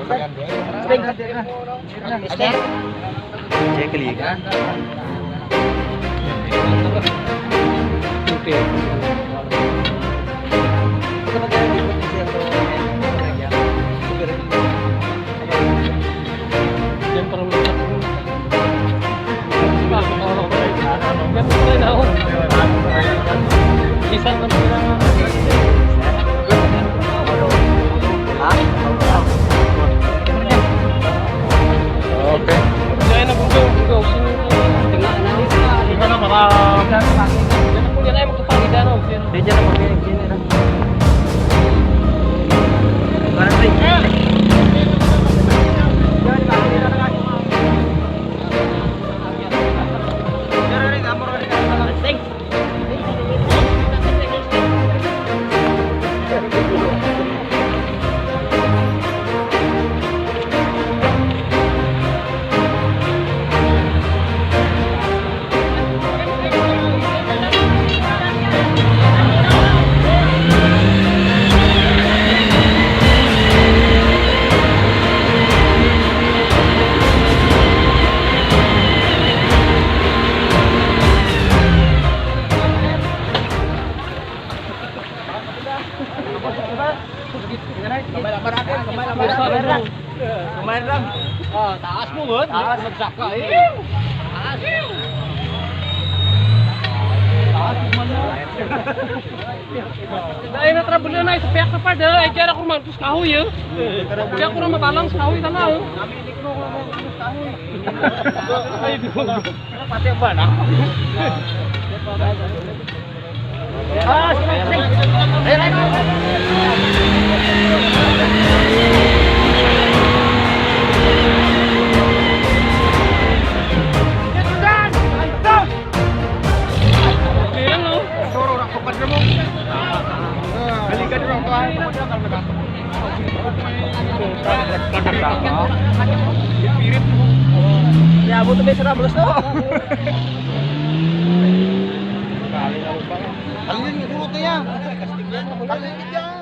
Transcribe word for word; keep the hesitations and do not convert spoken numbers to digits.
Cek kali. Oke. Oke. Di dyan na pag-, gini ra. Kamay lang. Ah, taas mo, gud. Taas, magsaka, eh. Taas. Taas, man. Dai na trabulan na, isa piyak na pa, da. Ay, kaya ako man, tus kahoy, eh. Kaya ako na mabalang sa kahoy, tana, eh. Ay, di ko. Pati ang bana. Ya, buto may sarap, gusto. Ano yung guro to yan? Ano yung guro?